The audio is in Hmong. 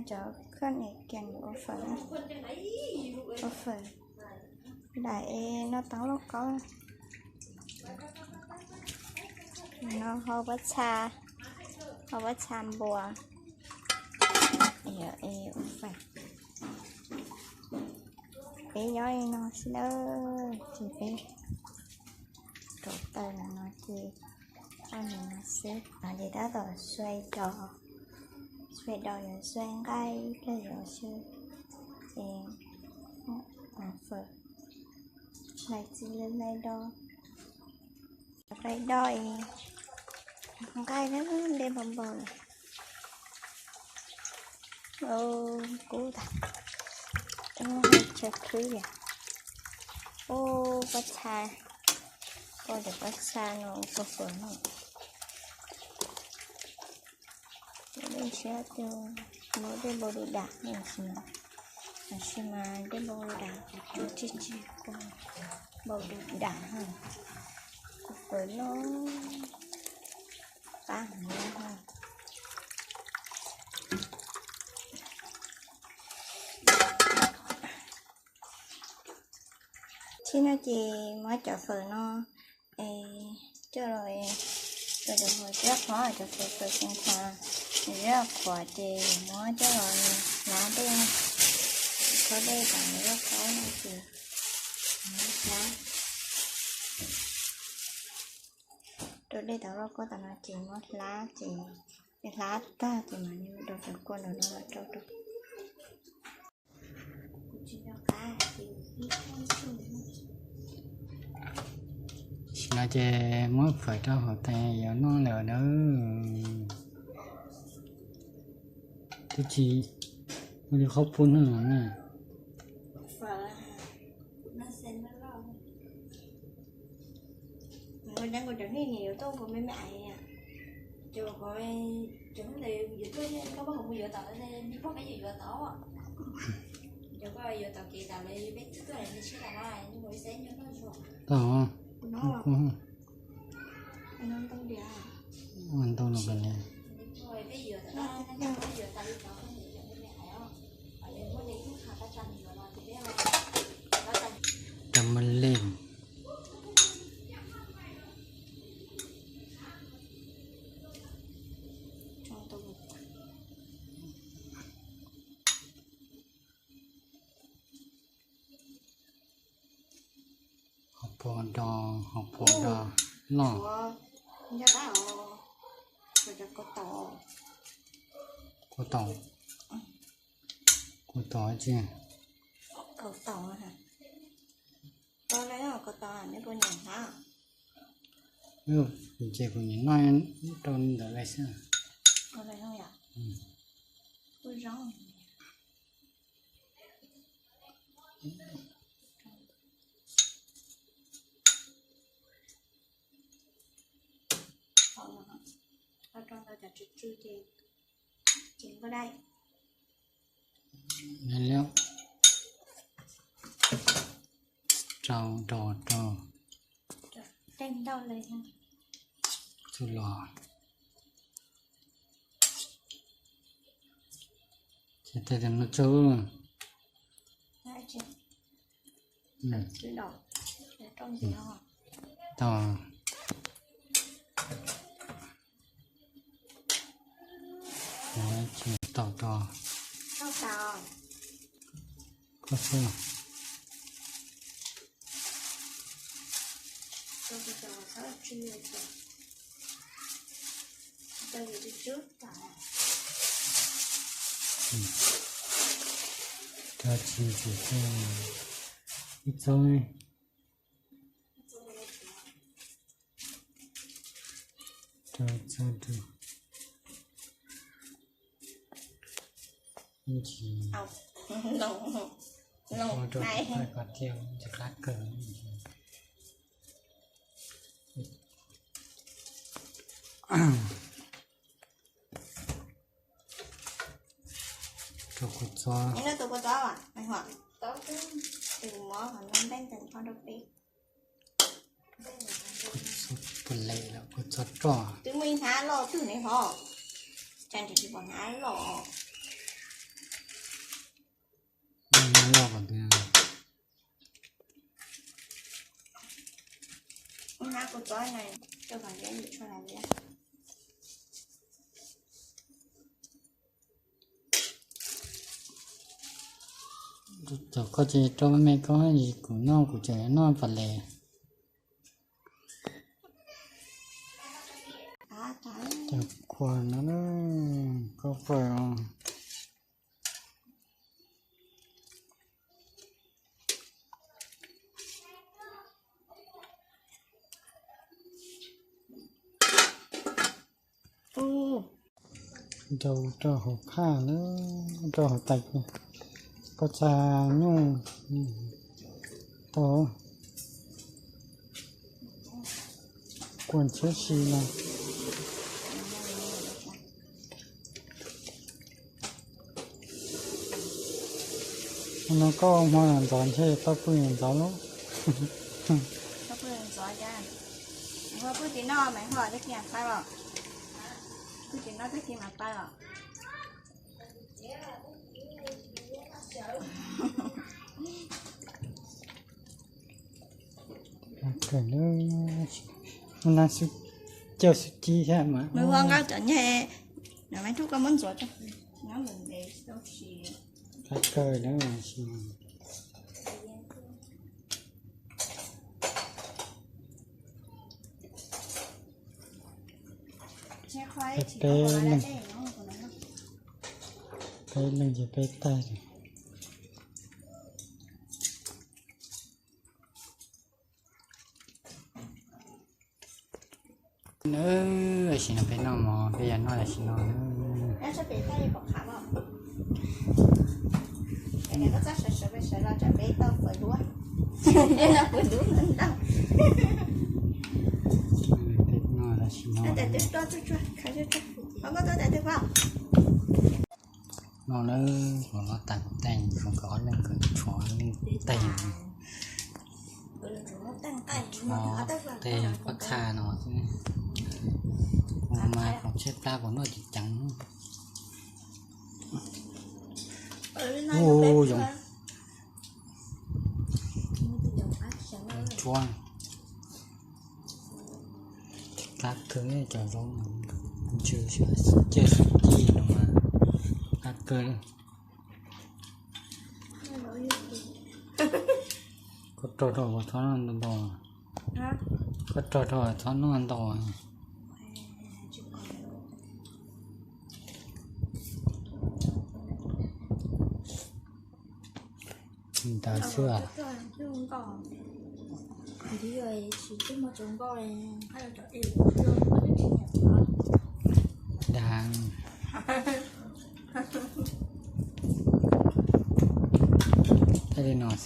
Cov koj niam kiag ua fawm, ua fawm daim es no tau lauj kaub. No hau pob txha, hau pob txha npua. Yog es ua fawm, peb nyob li no xwb na, ces peb rauv taws los no ces ua li no xwb. No ces tab tom xuav do, xuav do yuav xuav nqaij los yuav xwb, ces fawm hlais txiv hlais do, hlais do es nqaij na, dej npau npau lawm. Kub tas, chaw khwb yom. Ua pob txha, ua cov pob txha no ua fawm no. Dej siab, muab dej npau du dam, tab sis mas dej npau du dam, cov tswb tswb tswb npau du dam, ua fawm no qab heev. Txij no ces muab cov fawm no coj los, cov fawm coj qhuav, cov fawm fawm tseem qhuav, nws coj qhuav ces muab coj los hlab dej, rhaub dej kom nws loj kaub no ces hlab rau dej tau loj kaub tas no ces muab hlab ces hlab tag ces mam li rau cov kua ntawm no los rau rau. Tam sim no ces muab fawm rau hauv tes yuav noj lawm na. Twb tsis muaj li qhaub pub noj na. Tau. Ua ntau los kawg li. Cov mos lej. Hauv paus do, hauv paus do loj. Kua tau, kua tau tsi. Ces kuv nyiam noj rau ntawd lawm xwb. Rau, rau, rau. Txug los. Ces tej no tso. Tau. Tau tso. Koj xwb. Rau tsis ntxim, ib txob, rau txob, rau ib ntsis, rau rau qab kawg. Rau kua txob. Kua txob puas lem lawm, kua txob roj. Twb muaj ib hnab loj twg ne hov, cas nrhiav tsis pom hnab loj. Cov koj ces rau me koj, kuv noj kuv tseem noj pas les. Cov kua no, koj pawg os. Rau rau hauv phaj na, rau hauv tais, koj tsa nyuj tau, kua ntshiab si no. No koj hmo ntxov ntshe tau pw ntxov lauj. Pw tim no mas ho tag kis mas pw os. Pw tim no tag kis mas pw os. Ua na xub cawj xub cib thiab mas. Nws ua nkauj cov nyuj, nws me tub koj muab ntxuav rau. Qab kawg na. Peb leeg, peb leeg ces peb taig. Tam sim no peb noj mov, peb yuav noj tam sim no. Peb noj tam sim no. No na, kuv los tas kuv taig, zoo nkauj ob leeg kawg, tshuav ob leeg taig. Tshuav tej pob txha no xwb. Kuv mas khoom tshaib plab kuv noj tsis ceev. Ub, yoov tshuab. Qab kawg cov zaub, ntsw xwb, ciaj xwb ci no mas qab kawg li. Koj rog rau txhob noj ntau ntau. Koj rog rau txhob noj ntau. Ntawd xwb. Dag, thiaj li no xwb os.